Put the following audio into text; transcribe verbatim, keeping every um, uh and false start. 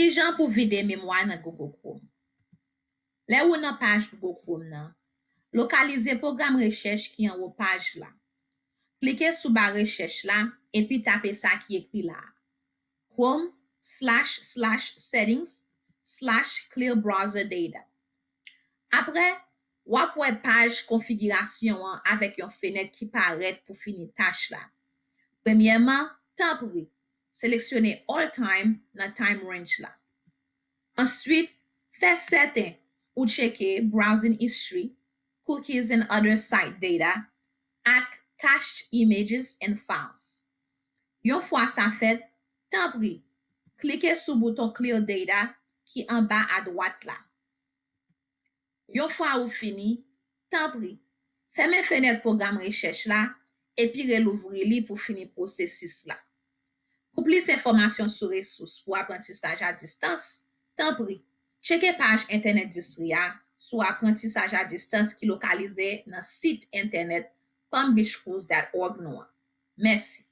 Kijan pou vide memwa nan Google Chrome? Lè ou nan paj Google Chrome nan, lokalize pwogram rechèch ki anwo paj la. Klike sou ba rechèch la epi tape sa ki ekri la a, chrome slash slash settings slash clear browser data. Apre, w ap wè paj konfigirasyon an avèk yon fenèt ki parèt pou fini tach la. Premyèman, tanpri, seleksyone All Time nan Time Range la. Answit, fè sèten ou tcheke Browsing History, Cookies and Other Site Data, ak Cached Images and Files. Yon fwa sa fèt, tanpri, klike sou bouton Clear Data ki anba adwat la. Yon fwa ou fini, tanpri, fèmen fenèt pwogram rechèch la epi relouvri li pou fini pwosesis la. Pou plis enfòmasyon sou resous pou aprantisaj a distans, tanpri, tcheke paj entènèt distri a sou aprantisaj a distans ki lokalize nan sit entènèt palm beach cruise dot org nou an. Mèsi.